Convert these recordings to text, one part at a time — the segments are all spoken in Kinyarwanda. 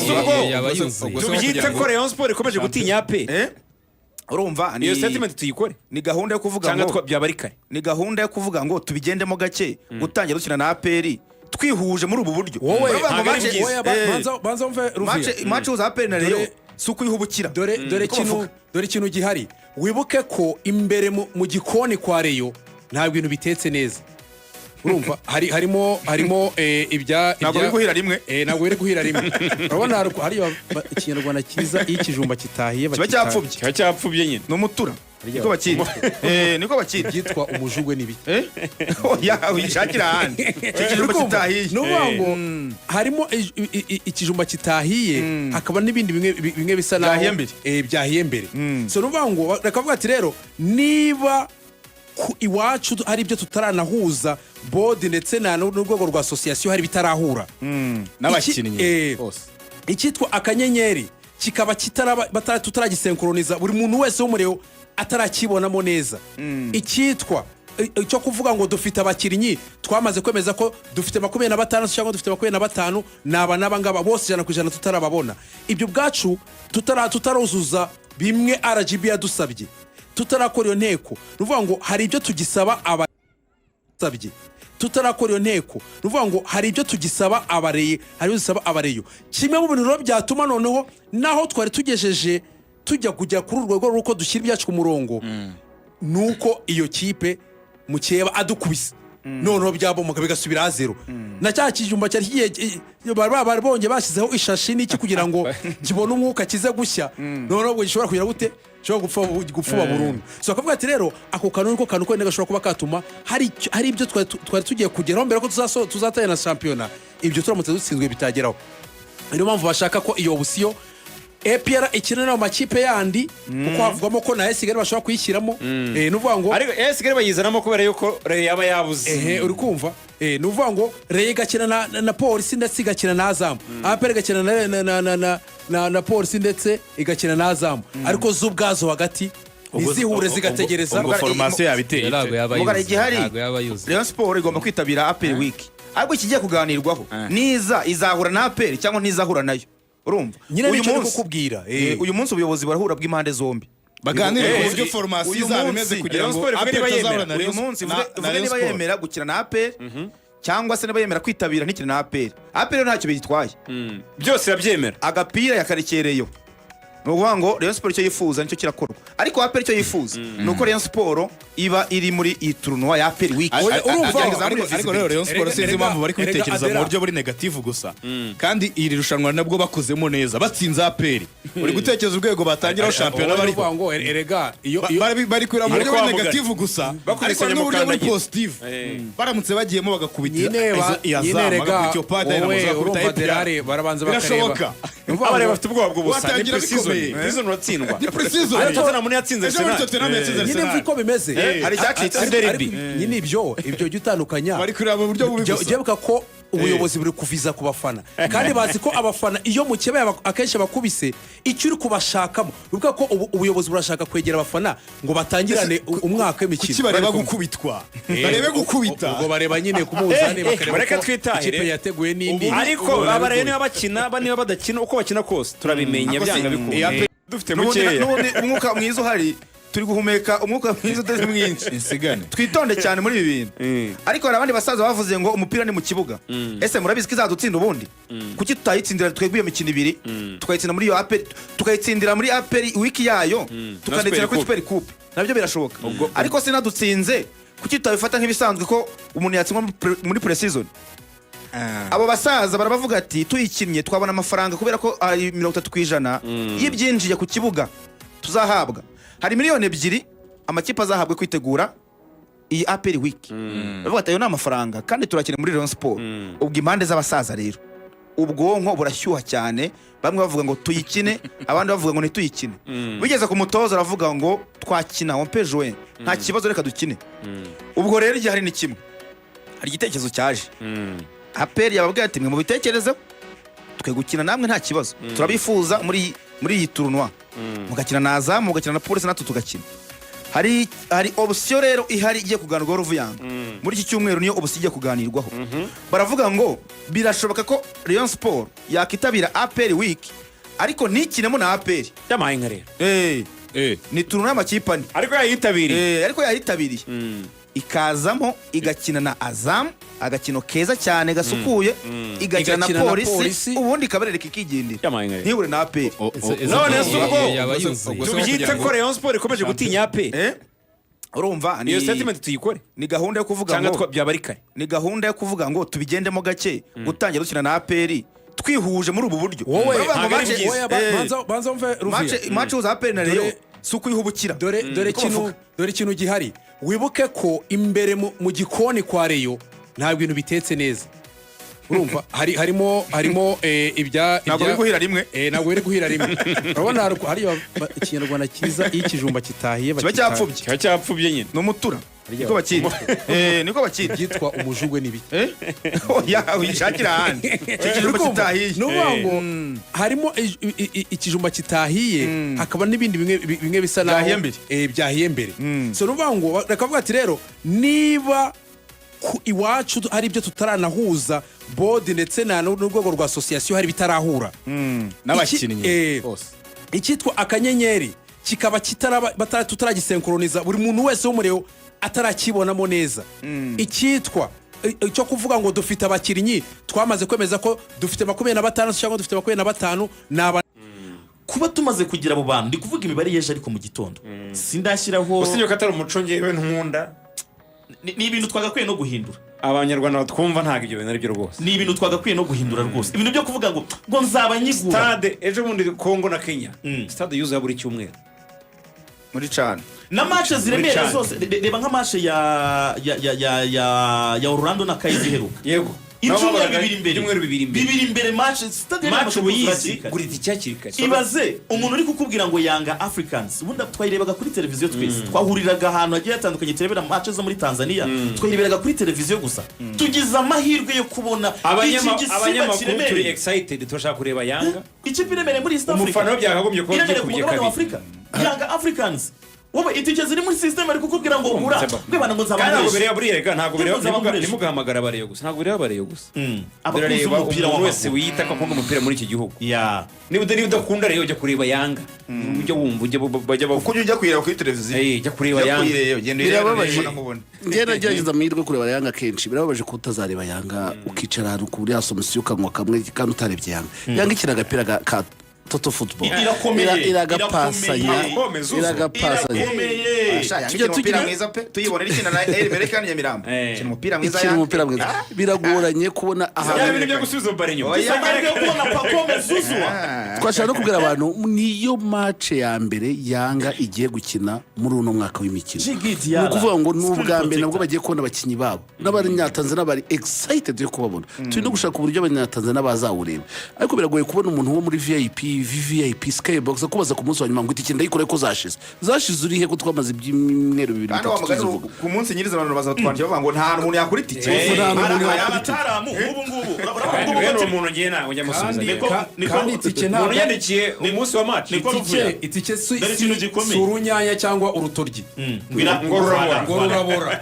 se ubwo Yaba yuzuye. Ubwo se tubyite kugira ngo- ko Rayon Sport ikomeje gutinya APR? Eh? Urumva ni Iyo statement tuyikore ni gahunda yo kuvuga cyangwa ngo byaba ari kare? Ni gahunda yo kuvuga ngo tubigendemo gake, gutangira dukina na APR twihuje muri ubu buryo. Wowe Baravuga ngo ntabwo ari byiza. Oya, banza wumve Ruvuya. Match uza APR na Rayon si ukuyihubukira. Dore Niko ikintu bavuga. Dore ikintu gihari. Wibuke ko imbere mu gikoni kwa Rayon ntabwo ibintu bitetse neza. Urumva harimo ibya Ntabwo biri guhira rimwe. Ntabwo biri guhira rimwe. Urabona hari ikinyarwanda cyiza, iyo ikijumba kitahiye Kiba cyapfubye. Kiba cyapfubye nyine. Ni umutura, niko bakita, niko bakita. Byitwa umujugwe n'ibiki? Eh? Oya, uyishakira ahandi icyo kijumba kitahiye. Ni ukuvuga ngo harimo ikijumba kitahiye, hakaba n'ibindi bimwe bisa naho Byahiye mbere. Byahiye mbere. So ni ukuvuga ngo reka vuga ati rero niba ku iwacu hari ibyo tutaranahuza, board ndetse n'urwego rwa association hari bitarahura N'abakinnyi bose. Icyitwa akanyenyeri kikaba kitaraba tutaragisenkoroniza, buri muntu wese w'umureo atarakibonamo neza. Icyitwa icyo kuvuga ngo dufite abakinnyi, twamaze kwemeza ko dufite 26 cyangwa dufite 25, ni aba n'aba ngaba bose 100% tutarababona. Ibyo ubwacu tutaruzuza bimwe RGB yadusabye, tutarakora iyo nteko. Ni ukuvuga ngo hari ibyo tugisaba abasabye, tutarakora iyo nteko. Ni ukuvuga ngo hari ibyo tugisaba abareye, hari ibyo dusaba abareyo. Kimwe mu bintu rero byatuma noneho naho twari tugejeje tujya kujya kuri urwo rwego rw'uko dushyira ibyacu ku murongo, ni uko iyo kipe mukeba adukubise, noneho byabomoka bigasubira zero, na cya kijumba cyari kigiye, bari bongeye bashyizeho ishashi n'iki kugira ngo kibone umwuka kize gushya, noneho ubwo gishobora kugira gute? Gishobora gupfuba burundu. So akavuga ati rero ako kantu niko kantu konyine gashobora kuba katuma hari ibyo twari tugiye kugeraho mbere ko tuzatangira na shampiyona, ibyo turamutse dutsinzwe bitageraho. Niyo mpamvu bashaka ko iyo option APR ikina n'ayo makipe yandi, kuko havugwamo ko na AS Kigali bashobora kuyishyiramo. Ni ukuvuga ngo Ariko AS Kigali bayizanamo kubera yuko Rayon yaba yabuze. Ehe, uri kumva, ni ukuvuga ngo Rayon igakina na Polisi ndetse igakina na Azam, APR igakina na Polisi ndetse igakina na Azam, ariko zo ubwazo hagati ntizihure, zigategereza. Ubwo formation yaba iteye Ntabwo ite? yaba Mugara yuzuye. igihari, Ntabwo yaba yuzuye. Rayon Sport igomba kwitabira APR Week, ariko ikigiye kuganirwaho niza izahura na APR cyangwa ntizahura nayo. Urumva Nyine uyu nicyo ndi munsi kukubwira. Uyu munsi ubuyobozi barahura bw'impande zombi. Baganire ku buryo formation Uyu izaba munsi, imeze kugira Rayon ngo Sport ivuge APR niba itazahura yemera. na Uyu Rayon munsi na uvuge Rayon niba Sport. yemera gukina na APR cyangwa se niba yemera kwitabira ntikine na APR. APR rero ntacyo biyitwaye. Byose irabyemera. Agapira yakarekereyo. Ni ukuvuga ngo Rayon Sport icyo yifuza nicyo kirakorwa, ariko APR icyo yifuza ni uko Rayon Sport iba iri muri iyi tournoi ya APR Week. Urumva- Ariko rero Rayon Sport sinzi impamvu bari kubitekereza mu Adela. buryo buri negative gusa, kandi iri rushanwa nabwo bakozemo neza batsinze APR. Uri gutekereza urwego batangiraho shampiyona Wowe bariho. uvuga ngo erega iyo Bari kureba mu Ariko buryo buri wa mugani. negative gusa, Bakubise ariko hari n'uburyo buri nyamukandagira. positive. Baramutse bagiyemo bagakubita Nyine iya nyine Zamu, rega bagakubita iyo Dynamos, wowe bagakubita urumva APR. Derare barabanza bakareba. Birashoboka. Ni ukuvuga Abareba ngo- bafite ubwoba bw'ubusa, ni Watangira pre-season. bikomeye. Pre-season uratsindwa. Ni pre-season. Ariko Tottenham ntiyatsinze Ejo muri Arsenal. Tottenham yatsinze Nyine mva Arsenal. uko bimeze. Hari icyacitse. Derby. Ariko nyine ibyo jya utandukanya. Bari kureba mu buryo bubi gusa. Jya wibuka ko ubuyobozi buri kuviza ku bafana, kandi bazi ko abafana iyo mukebeye akenshi bakubise icyo uri kubashakamo. Wibuka ko ubuyobozi burashaka kwegera abafana ngo batangirane umwaka w'imikino. Kuki bareba gukubitwa? Barebe gukubita. Ubwo bareba nyine ku munzani, bakareba Mureke ko twitahire. ikipe yateguye n'indi. Ariko abareba niba bakina, niba badakina, uko bakina kose turabimenya byanga bikunda. Dufite mukeya. N'ubundi umwuka mwiza uhari, turi guhumeka umwuka mwiza utari mwinshi. Insigane. Twitonde cyane muri ibi bintu. Ariko hari abandi basaza bavuze ngo umupira ni mu kibuga. Ese murabizi ko izadutsinda ubundi? Kuki tutayitsindira twebwe iyo mikino ibiri, tukayitsinda muri iyo APR, tukayitsindira muri APR Week yayo, tukanetsera kuri Super Super Coupe? Nabyo birashoboka. Ariko sinadutsinze, kuki tutabifata nk'ibisanzwe ko umuntu yatsindwa muri pre-season? Abo basaza barabavuga ati tuyikinnye twabona amafaranga, kubera ko ari 30% y'ibyinjiye ku kibuga tuzahabwa. Hari miliyoni 2 amakipe azahabwa kwitegura iyi APR Week. Bavuga ati ayo ni amafaranga kandi turakina muri Rayon Sport. Ubwo impande z'abasaza rero ubwonko burashyuha cyane, bamwe bavuga ngo tuyikine, abandi bavuga ngo ntituyikine. Bigeze ku mutoza aravuga ngo twakina, on peut jouer, nta kibazo, reka dukine. Ubwo rero igihari ni kimwe, hari igitekerezo cyaje. APR yababwiye ati mwe mubitekerezeho, twe gukina namwe nta kibazo, turabifuza muri iyi tournoi, mugakina na Azam, mugakina na Polisi, natwe tugakina. Hari option rero ihari igiye kuganirwaho, Ruvuyanga. Muri iki cyumweru niyo ubu igiye kuganirwaho. Baravuga ngo birashoboka ko Rayon Sport yakitabira APR Week, ariko ntikinemo na APR. Byamaye nka rero. Ni tournoi y'amakipe ane. Ariko yayitabiriye. Ariko yayitabiriye, ikazamo igakina na Azam, agakino keza cyane gasukuye, igakina na Igakina na Polisi, Polisi. ubundi ikaberereka ikigendera, Byamaye nka rero. ntihure na APR. None se ubwo yaba yuzuye. Tubyite ko Rayon Sport ikomeje gutinya APR? Urumva Iyo statement tuyikore ni gahunda yo kuvuga cyangwa ngo byaba ari kare? Ni gahunda yo kuvuga ngo tubigendemo gake, gutangira dukina na APR twihuje muri ubu buryo. Wowe Baravuga ngo ntabwo ari byiza. Oya, banza wumve, Ruvuya. Match uza APR na Rayon si ukwihubukira. Dore Niko ikintu bavuga. Dore ikintu gihari. Wibuke ko imbere mu gikoni kwa Rayon nta bintu bitetse neza. Urumva harimo ibya Ntabwo biri guhira rimwe. Ntabwo biri guhira rimwe. Urabona hariya ikinyarwanda cyiza, iyo ikijumba kitahiye Kiba cyapfubye. Kiba cyapfubye nyine. Ni umutura, niko bakita, niko bakita. Byitwa umujugwe n'ibiki? Oya, uyishakira ahandi icyo kijumba kitahiye. Ni ukuvuga ngo harimo ikijumba kitahiye, hakaba n'ibindi bimwe bisa naho Byahiye mbere. Byahiye mbere. So ni ukuvuga ngo bakavuga ati rero niba ku iwacu hari ibyo tutaranahuza, board ndetse n'urwego rwa association hari ibitarahura N'abakinnyi bose. Icyitwa akanyenyeri kikaba kitaraba tutaragisenkoroniza, buri muntu wese w'umureo atarakibonamo neza. Icyitwa cyo kuvuga ngo dufite abakinnyi twamaze kwemeza ko dufite 26 cyangwa dufite 25 ni aba Kuba tumaze kugira abo bantu, ndi kuvuga imibare y'ejo, ariko mu gitondo sindashyiraho. Usibye ko atari umuco ngewe nkunda. Ni ibintu twagakwiye no guhindura. Abanyarwanda batwumva, ntabwo ibyo bintu ari byo rwose. Ni ibintu twagakwiye no guhindura rwose, ibintu byo kuvuga ngo nzaba nyigura. Stade ejo bundi, Kongo na Kenya, stade yuzuye buri cyumweru. Muri cana. Na match ziremereye Muri CHAN. zose. Reba nka match ya Orlando na Kaizi iheruka. Ibyumweru 2 imbere. Ibyumweru 2 imbere. 2 imbere match stade yari Match yamaze ubu kuzura yizi hakiri kare. Gura itike hakiri kare. Ibaze umuntu uri kukubwira ngo Yanga Africans, ubundi twayirebaga kuri televiziyo twese, twahuriraga ahantu hagiye hatandukanye turebera match zo muri Tanzania, twayireberaga kuri televiziyo gusa. Tugize amahirwe yo kubona iki gisimba Abanyamakuru turi kiremereye, excited, turashaka kureba Yanga. Ikipe iremereye muri East Africa, Umufana we byakagombye kuba iremereye ku byikubye mugabane wa kabiri. Afurika, Yanga Africans. Wowe itike ziri muri system, ari kukubwira ngo gura bwebana ngo nzaba Kandi ntabwo nkoresha. bireba buriya rega, ntabwo bireba. Ntabwo nzaba nkoresha. Ntimugahamagara abareyo gusa, ntabwo bireba abareyo gusa. Abakunzi Birareba b'umupira umuntu wese w'amaguru. wiyita ko akunda umupira muri iki gihugu. Ya. Niba udakunda rero, ujya kureba Yanga, ujya wumva ujya bajya Uko bavuga. ujya kuyireba kuri televiziyo. Jya kureba Ujya Yanga. kuyireba, genda uyirebe. Birababaje. Mbona nkubone. Njye nagerageza amahirwe yo kureba Yanga kenshi. Birababaje ko utazareba Yanga, ukicara ahantu kuri Asomusiyo, ukanywa kamwe kandi utarebye Yanga. Yanga ikina agapira ka total football. Irakomeye. Iragapasanya. Irakomeye. Iragapasanya. Irakomeye. Sha, Yanga Tujya ikina umupira mwiza pe. Tuyibona ikina na El Merreikh Nyamirambo. Ikina umupira mwiza Ikina Yanga. umupira mwiza. Biragoranye kubona Bya ahantu bintu byo gusubiza bari inyuma. Oya. Amahirwe yo kubona Pacome Zuzwa. Twashaka no kubwira abantu, niyo match ya mbere Yanga igiye gukina muri uno mwaka w'imikino. Djigui Ni Diarra, ukuvuga ngo ni screen ubwa mbere protector. nabwo bagiye kubona abakinnyi babo, n'abanyatanzania bari excited yo kubabona. Turi no gushaka uburyo abanyatanzania bazawureba, ariko biragoye kubona umuntu wo muri VIP, VVIP, skybox akubaza ku munsi wa nyuma ngo itike ndayikora ko zashize. Zashize urihe ko twamaze ibyumweru 2, Kandi wa 3 mugani, tuzivuga? ku munsi nyirizina abantu bazatwandikira bavuga ngo nta hantu umuntu yakura itike. Nta hantu umuntu Hari yakura itike. abataramu nk'ubu ngubu. Urabona Kandi ngubu bene uwo ko muntu ngiye ntabwo njya musubiza. Niko- Kandi itike Umuntu ntabwo yandikiye umunsi wa match. Niko itike Ruvuya. Itike si Dore ikintu gikomeye. si urunyanya cyangwa urutoryi Ngo rurabora. ngo rurabora.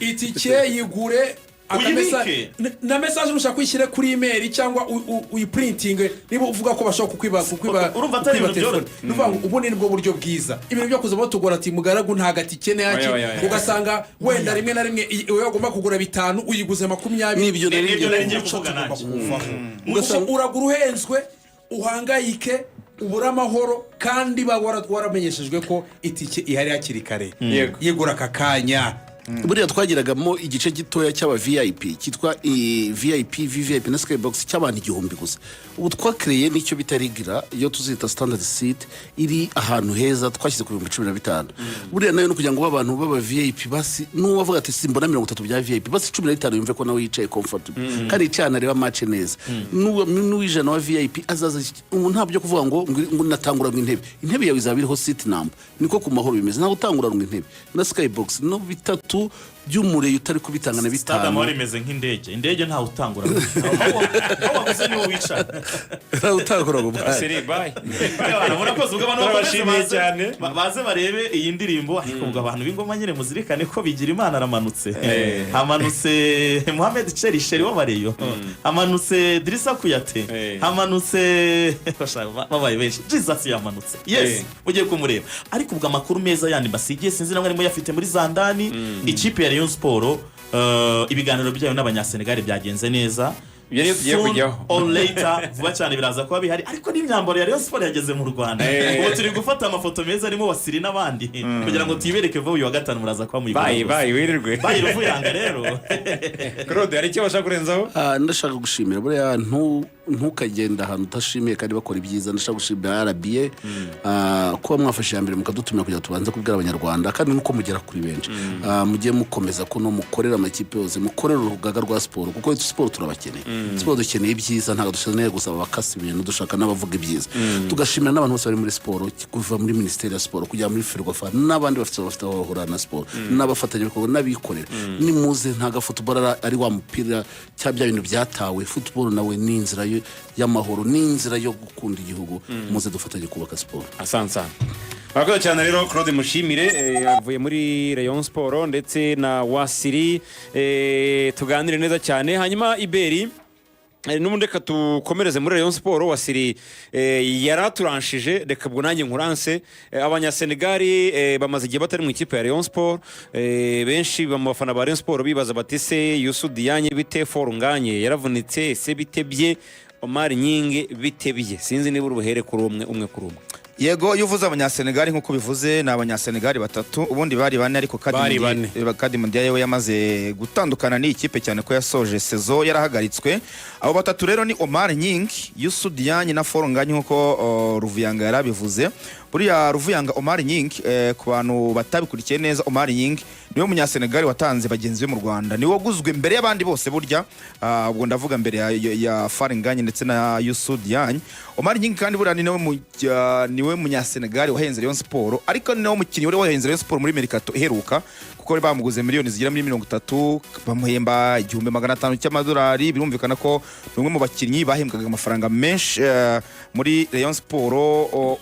Itike yigure Uyibike. Na message nushaka kuyishyire kuri email cyangwa uyiprintinge niba uvuga ko bashobora kukwiba Urumva atari kukwiba ibintu telefone. byoroshye. Ni ukuvuga ngo ubundi nibwo buryo bwiza. Ibintu byo kuza batugora ati mugaragu nta gatike naki, Oya, oya, oya. ugasanga wenda rimwe na rimwe iyo ugomba kugura 5 uyiguze 20. Nibyo nari Nibyo nari ngiye Umuco kuvuga tugomba nanjye. kuwuvaho. Uragura uhenzwe, uhangayike, ubure amahoro, kandi ba waramenyeshejwe ko itike ihari hakiri kare. Yego. Yigura aka kanya. Buriya twagiragamo igice gitoya cy'aba VIP cyitwa VIP, VVIP na skybox cy'abantu 1000 gusa. Ubu twakereye n'icyo bita regular, iyo tuzita standard seat, iri ahantu heza twashyize ku 15,000. Buriya nayo ni ukugira ngo abantu b'aba VIP basi n'uwavuga ati simbona 30 bya VIP, basi 15, yumve ko nawe yicaye comfortable kandi yicaye ahantu areba match neza. N'uw'ijana wa VIP azaza. Ubu nta byo kuvuga ngo natangura ngo intebe. Intebe yawe izaba iriho seat number. Niko ku Mahoro bimeze, ntawe utanguranwa intebe. Na skybox no bitatu. By'umureyo utari kubitanga na Stade bitanu. Amahoro imeze nk'indege. Indege ntawe utangura, aho waguze niwo wicara. Ntawe utangura ngo bwawe. Seri, bye. Murakoze. Ubwo abantu bakomeze Turabashimiye baze, cyane. baze barebe iyi ndirimbo. Ariko ubwo abantu b'ingoma nyine muzirikane ko bigira Imana aramanutse, hamanutse Mohamed Cheri Sheri w'abareyo, hamanutse Drissa Kouyaté, hamanutse babaye benshi, Jesus yamanutse, yes. Mugiye kumureba. Ariko ubwo amakuru meza yandi mbasigiye, sinzi namwe arimo yafite muri zandani, ikipe ya Rayon Sport, ibiganiro byayo n'Abanyasenegali byagenze neza. Ibyo niyo tugiye Soon kujyaho. or later, vuba cyane biraza kuba bihari. Ariko n'imyambaro ya Rayon Sport yageze mu Rwanda. Ubu turi gufata amafoto meza arimo Wasiri n'abandi kugira ngo tuyibereke vuba. Uyu wa gatanu muraza kuba muyibona Bye. rwose. Bye, wirirwe. Bye, Ruvuyanga rero. Claude, hari icyo bashaka kurenzaho? Ah, ndashaka gushimira. Buriya ntukagenda ahantu utashimiye kandi bakora ibyiza. Ndashaka gushimira RBA, kuba mwafashe iya mbere mukadutumira kugira ngo tubanze kubwira Abanyarwanda, kandi nuko mugera kuri benshi. Mujye mukomeza kuno mukorera amakipe yose, mukorera urugaga rwa siporo, kuko siporo turabakeneye. Siporo dukeneye ibyiza, ntabwo dukeneye gusa abakasa ibintu, dushaka n'abavuga ibyiza. Tugashimira n'abantu bose bari muri siporo, kuva muri Minisiteri ya Siporo kugera muri FERWAFA n'abandi bafite aho bahurira na siporo, n'abafatanyabikorwa n'abikorera. Nimuze, ntabwo football ari wa mupira cyangwa bya bintu byatawe. Football nawe ni inzira y'amahoro, ni inzira yo gukunda igihugu. Muze dufatanye kubaka siporo. Asante sana, murakoze cyane rero. Claude Mushimire, avuye muri Rayon Sport, ndetse na Wasiri, tuganire neza cyane. Hanyuma Iberi, n'ubundi reka tukomereze muri Rayon Sport. Wasiri yaraturanshije, reka ubwo nanjye nkuranse. Abanyasenegali bamaze igihe batari mu ikipe ya Rayon Sport. Benshi mu bafana ba Rayon Sport bibaza bati: "Se Youssou Diagne bite? Fall Ngagne yaravunitse, ese bite bye? Omar Gning bite bye?" Sinzi niba uri buhere kuri umwe umwe kuri umwe. Yego, iyo uvuze Abanyasenegali nk'uko bivuze, ni Abanyasenegali batatu. Ubundi bari bane, ariko Kadi Bari bane. Kadi Mundiya we yamaze gutandukana n'iyi kipe, cyane ko yasoje saison yarahagaritswe. Abo batatu rero ni Omar Gning, Youssou Diagne na Fall Ngagne, nk'uko Ruvuyanga yarabivuze. Buriya Ruvuyanga, Omar Gning, ku bantu batabikurikiye neza, Omar Gning niwe Munyasenegali watanze bagenzi be mu Rwanda, niwe waguzwe mbere y'abandi bose burya. Ubwo ndavuga mbere ya Fall Ngagne ndetse na Youssou Diagne. Omar Gning kandi buriya niwe Munyasenegali wahenze Rayon Sport, ariko ni nawe mukinnyi wari wahenze Rayon Sport muri mercato iheruka, kuko bari bamuguze miliyoni zigera muri 30, bamuhemba 1500 cy'amadolari. Birumvikana ko ni umwe mu bakinnyi bahembwaga amafaranga menshi muri Rayon Sport.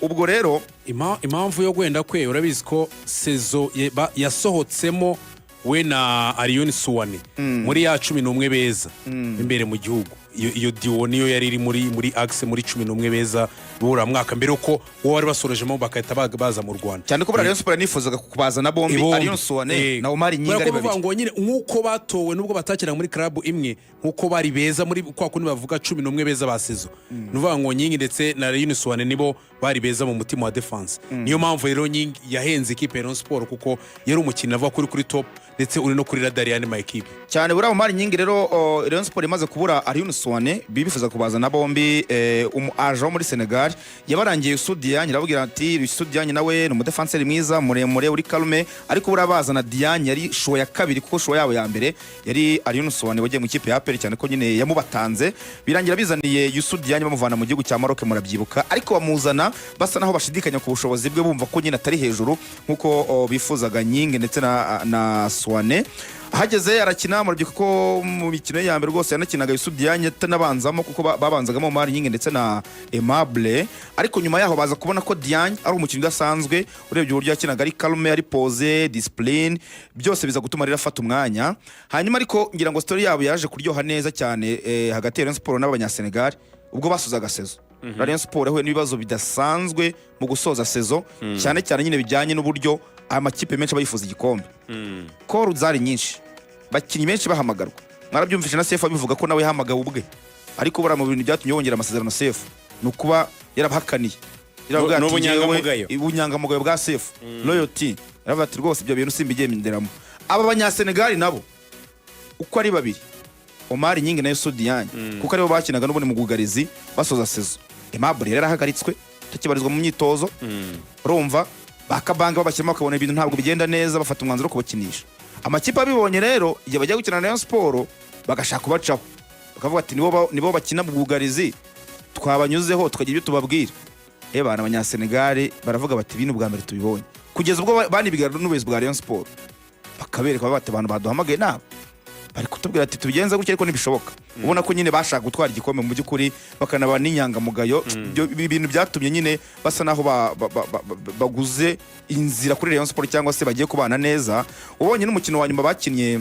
Ubwo rero Impamvu yo gwenda kwe, urabizi ko saison yasohotsemo we na Aliou Souané muri ya 11 beza imbere mu gihugu. Iyo duo niyo yari iri muri axe, muri 11 beza buriya mwaka, mbere uko uwo bari basorejemo bagahita baza mu Rwanda. Cyane ko buriya Rayon Sport yanifuzaga kubazana bombi, Bombi. Aliou Souané na Omar Gning, Kubera ari ko bavuga babiri. ngo nyine nk'uko batowe, nubwo batakinaga muri club imwe, nk'uko bari beza muri kwa kundi bavuga 11 beza ba saison, ni ukuvuga ngo Gning ndetse na Aliou Souané nibo bari beza mu mutima wa defense. Niyo mpamvu rero Gning yahenze ikipe ya Rayon Sport, kuko yari umukinnyi avuga kuri top, ndetse uri no kuri radar y'andi ma ekipe. Cyane. Buriya Omar Gning rero, Rayon Sport imaze kubura Aliou Souané, bifuza kubazana bombi, umu agent wo muri Senegal yabarangiye Youssou Diagne, arababwira ati: "Youssou Diagne nawe ni umudefanseri mwiza, muremure, uri calme." Ariko buriya bazana Diagne yari choix ya kabiri, kuko choix yabo ya mbere yari Aliou Souané wagiye mu ikipe ya APR, cyane ko nyine yamubatanze. Birangira bizaniye Youssou Diagne, bamuvana mu gihugu cya Maroc, murabyibuka. Ariko bamuzana basa naho bashidikanya ku bushobozi bwe, bumva ko nyine atari hejuru nk'uko bifuzaga Gning ndetse na Souané. Ahageze arakina, murabyibuka ko mu mikino ye ya mbere rwose yanakinaga Youssou Diagne atanabanzamo, kuko babanzagamo Omar Gning ndetse na Aimable. Ariko nyuma yaho baza kubona ko Diagne ari umukinnyi udasanzwe. Urebye uburyo yakinaga, ari calme, ari posé, discipline, byose biza gutuma rero afata umwanya. Hanyuma ariko ngira ngo story yabo yaje kuryoha neza cyane, hagati ya Rayon Sport n'Abanyasenegal, ubwo basozaga saison. Rayon Sport yahuye n'ibibazo bidasanzwe mu gusoza saison, cyane cyane nyine bijyanye n'uburyo amakipe menshi aba yifuza igikombe. Call zari nyinshi, bakinnyi benshi bahamagarwa. Mwarabyumvise na Sefu abivuga ko nawe yahamagawe ubwe. Ariko buriya mu bintu byatumye bongera amasezerano Sefu ni ukuba yarabahakaniye. Yaravuga Ni ati, ubunyangamugayo. "Njyewe, ubunyangamugayo bwa Sefu, loyalty." Yaravuga ati: "Rwose ibyo bintu simbigenderamo." Aba Banyasenegali nabo uko ari babiri, Omar Gning na Youssou Diagne, kuko aribo bakinaga n'ubundi mu bwugarizi basoza saison, Aimable yari yarahagaritswe, atakibarizwa mu myitozo. Urumva bakabanga babashyiramo, bakabona ibintu ntabwo bigenda neza, bafata umwanzuro wo kubakinisha. Amakipe abibonye rero, igihe bajya gukina na Rayon Sport bagashaka kubacaho, bakavuga ati: "Nibo bakina mu bwugarizi, twabanyuzeho tukagira ibyo tubabwira." Bana Abanyasenegali baravuga bati: "Bino bwa mbere tubibonye." Kugeza ubwo banibigana n'ubuyobozi bwa Rayon Sport. Bakabereka bati: "Abantu baduhamagaye nabo bari kutubwira ati tubigenze gutya, ariko ntibishoboka." Ubona ko nyine bashaka gutwara igikombe mu by'ukuri, bakanaba n'inyangamugayo. Ibyo ibintu byatumye nyine basa naho baguze inzira kuri Rayon Sport, cyangwa se bagiye kubana neza. Ubonye n'umukino wa nyuma bakinnye,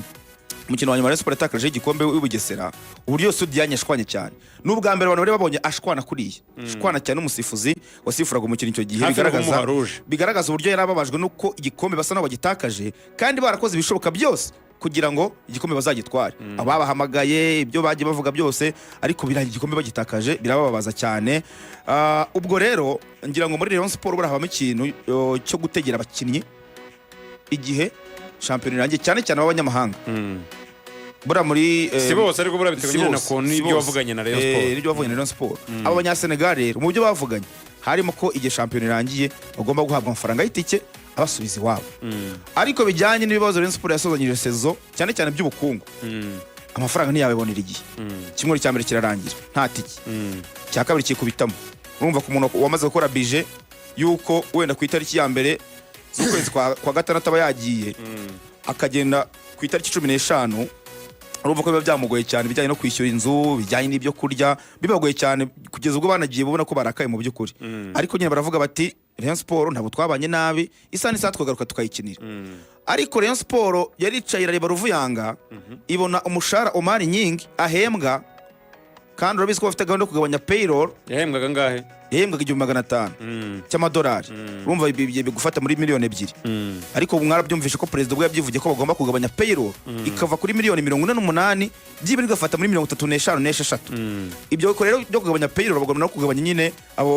umukino wa nyuma Rayon Sport yatakaje igikombe w'i Bugesera, uburyo yose Diagne ashwanye cyane. N'ubwa mbere abantu bari babonye ashwana kuriya, ashwana cyane n'umusifuzi wasifuraga umukino icyo gihe. Hafi no Bigaragaza kumuha rouge. bigaragaza uburyo yari ababajwe n'uko igikombe basa naho bagitakaje, kandi barakoze ibishoboka byose kugira ngo igikombe bazagitware. Ababahamagaye, ibyo bagiye bavuga byose, ariko birangira igikombe bagitakaje, birabababaza cyane. Ubwo rero ngira ngo muri Rayon Sport buriya habamo ikintu cyo gutegera abakinnyi igihe shampiyona irangiye, cyane cyane ab'abanyamahanga. Buriya muri Si bose, ariko buriya bitewe si nyine na bose, kuntu si n'ibyo bose. wavuganye na Rayon Sport. N'ibyo bavuganye na Rayon Sport. Abo banyasenegal rero, mu byo bavuganye harimo ko igihe shampiyona irangiye bagomba guhabwa amafaranga y'itike abasubiza iwabo. Ariko bijyanye n'ibibazo Rayon Sport yasozanyije saison, cyane cyane by'ubukungu, amafaranga ntiyabibonera igihe. Kimwe cya mbere kirarangira nta tike, cya kabiri kikubitamo. Urumva ku muntu wamaze gukora budget y'uko wenda ku itariki ya 1 z'ukwezi kwa gatandatu aba yagiye, akagenda ku itariki 15, urumva ko biba byamugoye cyane, ibijyanye no kwishyura inzu, bijyanye n'ibyo kurya, bibagoye cyane, kugeza ubwo banagiye babona ko barakaye mu by'ukuri. Ariko nyine baravuga bati: "Rayon Sport ntabwo twabanye nabi, isaha n'isaha twagaruka tukayikinira." Ariko Rayon Sport yaricaye irareba ruvuyanga, ibona umushahara Omar Gning ahembwa, kandi urabizi ko bafite gahunda yo kugabanya payroll. Yahembwaga angahe? Yahembwaga 1500 cy'amadolari. Urumva ibi bigufata muri miliyoni 2. Ariko mwarabyumvishe ko perezida ubwo yabyivugiye ko bagomba kugabanya payroll, ikava kuri miliyoni 48, byibura igafata muri 35 n'esheshatu. Ibyo rero byo kugabanya payroll, bagomba no kugabanya nyine abo.